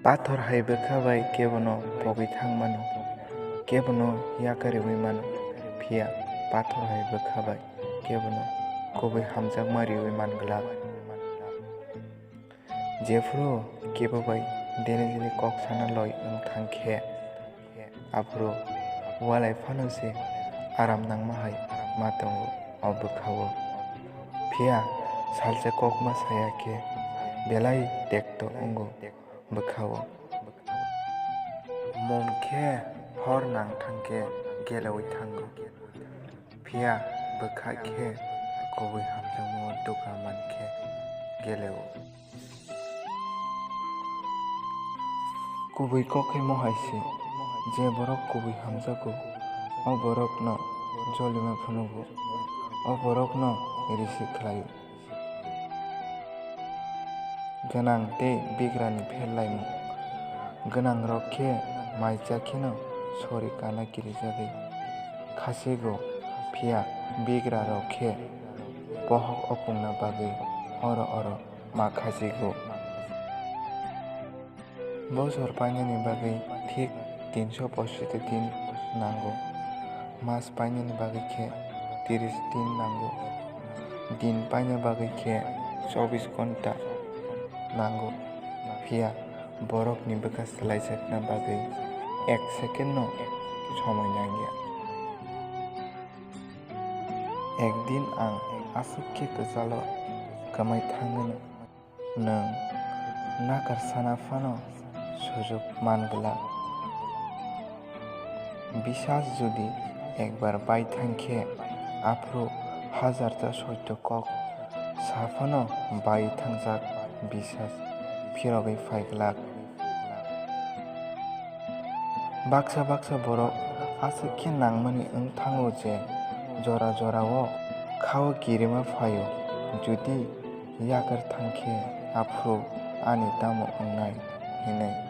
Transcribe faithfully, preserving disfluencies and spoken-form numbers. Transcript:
Pathor hai bwkha bai kebono pogwi thang mano, kebono yakarwi mano, phiya pathor hai bwkha bai kebono kubui hamjakma riwi man glak. Jephuru kebo bai dene dene kok sana loi wng thang khe, aphuru walai phano se aram nangma hai ma tongo o bwkha-o. Phiya salsa kokma saya khe belai tekto wngo bwkha-o. Mom khe hor nang thang khe geleui thango. Phiya bwkha khe kubui hamjakmao dukha man khe gele-o. Kubui kok khe mo hai se, je borok kubui hamjago, o borokno jolima phunugo, o borokno risi khlaio. Gwnang tei bigrani pherlaimung. Gwnangrok khe mai cha kheno sori kana kirijagwi khasigo, phiya bigrarok khe bohok opungna bagwi oro oro ma khasigo. Bosor painani bagwi thik tinso poisotti din nango. Mas painani bagwi khe tiris din nango. Din paina bagwi khe chobis ghonta nango. Phiya borokni bwkha swlaijakna bagwi ek second-no somoi nangya. Ekdin ang aswk khe kwchalo kwmai thangwino. Nwng nakar sana phano sujuk man glak. Bisas jodi ekbar bai thang khe, aphuru hazarta soito kok sa phano bai thangjak bisas phirogwi phai glak. Baksa baksa borok aswk khe nangmani wng thango je jora jorao khao kirima phaio, jodi yakar thang khe aphuru ani tamo wngnai hinwi.